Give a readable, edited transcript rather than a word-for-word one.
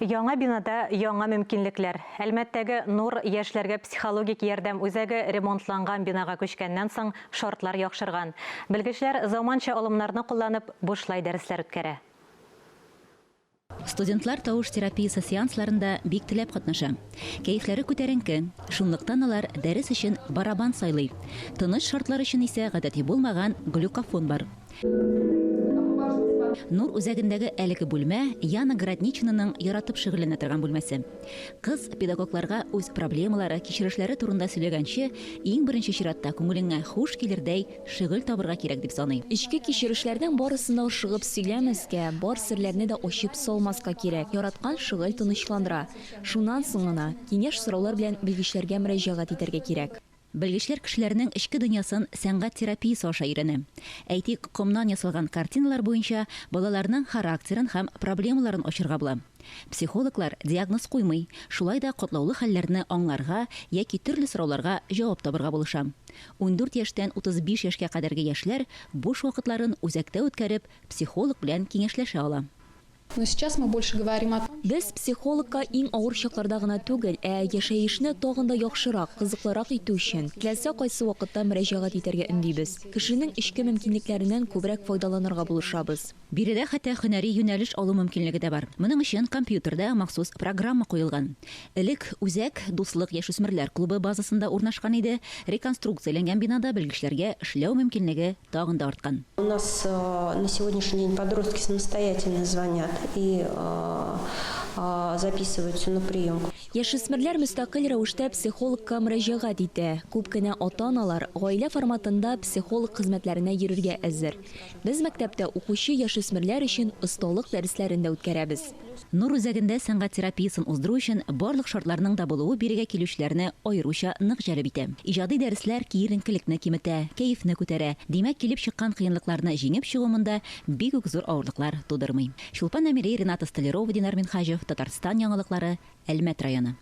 Яңа бинада яңа мөмкинлекләр. Әлмәттәге Нур яшьләргә психологик ярдәм үзәге ремонтланган бинага күчкәннән соң шартлар яхшырган. Белгечләр заманча алымнарны кулланып, бушлай дәресләр үткәрә. Студентлар тавыш терапиясе сеансларында бик теләп катнаша. Кәефләре күтәренке, шунлыктан алар дәрес өчен барабан сайлый. Тыныч шартлар өчен исә гадәти булмаган глюкофон бар. Нур үзәгендәге әлеге бүлмә Яна Городничинаның яратып шөгыльләнә торган бүлмәсе. Кыз педагогларга үз проблемалары, кичерешләре турында сөйләгәнче, иң беренче чиратта күңелеңә хуш килердәй шөгыль табырга кирәк дип саный. Эчке кичерешләрнең барысын да ашыгып сөйләмәскә, бар серләрне дә ачып салмаска кирәк. Яраткан шөгыль тынычландыра. Шуннан соң гына, киңәш-сораулар белән белгечләргә мөрәҗәгать итәргә кирәк. Белгечләр кешеләрнең эчке дөньясын сәнгать терапиясе аша өйрәнә. Әйтик, комнан ясалган картиналар буенча балаларның характерын һәм проблемаларын ачырга була. Психологлар диагноз куймый, шулай да катлаулы хәлләрне аңларга яки төрле сорауларга җавап табырга булыша. 14 яшьтән 35 яшькә кадәрге яшьләр буш вакытларын үзәктә үткәреп, психолог белән киңәшләшә ала. Но сейчас мы больше говорим о том, Без психологка иң авыр чакларда гына түгел, ә яшәешне тагын да яхшырак, кызыклырак итү өчен, теләсә кайсы вакытта мөрәҗәгать итәргә өндибез. Кешенең эчке мөмкинлекләреннән күбрәк файдаланырга булышабыз. Биредә хәтта һөнәри юнәлеш алу мөмкинлеге дә бар. Моның өчен компьютерда махсус программа куелган. Элек үзәк Дуслык яшүсмерләр клубы базасында урнашкан иде, реконструкцияләнгән бинада белгечләргә эшләү мөмкинлеге тагын да арткан. У нас на сегодняшний день подростки самостоятельно звонят и записываются на прием. Яшүсмерләр мөстәкыйль рәвештә психологка мөрәҗәгать итә. Күп кенә ата-аналар гаилә форматында психолог хезмәтләренә йөрергә әзер. Без мәктәптә укучы яшүсмерләр өчен осталык дәресләрен дә үткәрәбез. Нур үзәгендә сәнгать терапиясен уздыру өчен барлык шартларның да булуы бирегә килүчеләрне аеруча нык җәлеп итә. Иҗади дәресләр киеренкелекне киметә, кәефне күтәрә, димәк, килеп чыккан кыенлыкларны җиңеп чыгу монда бик үк зур авырлыклар тудырмый. Чулпан Әмири, Рената Столярова, Динар Минһаҗев, Татарстан яңалыклары, Әлмәт районы.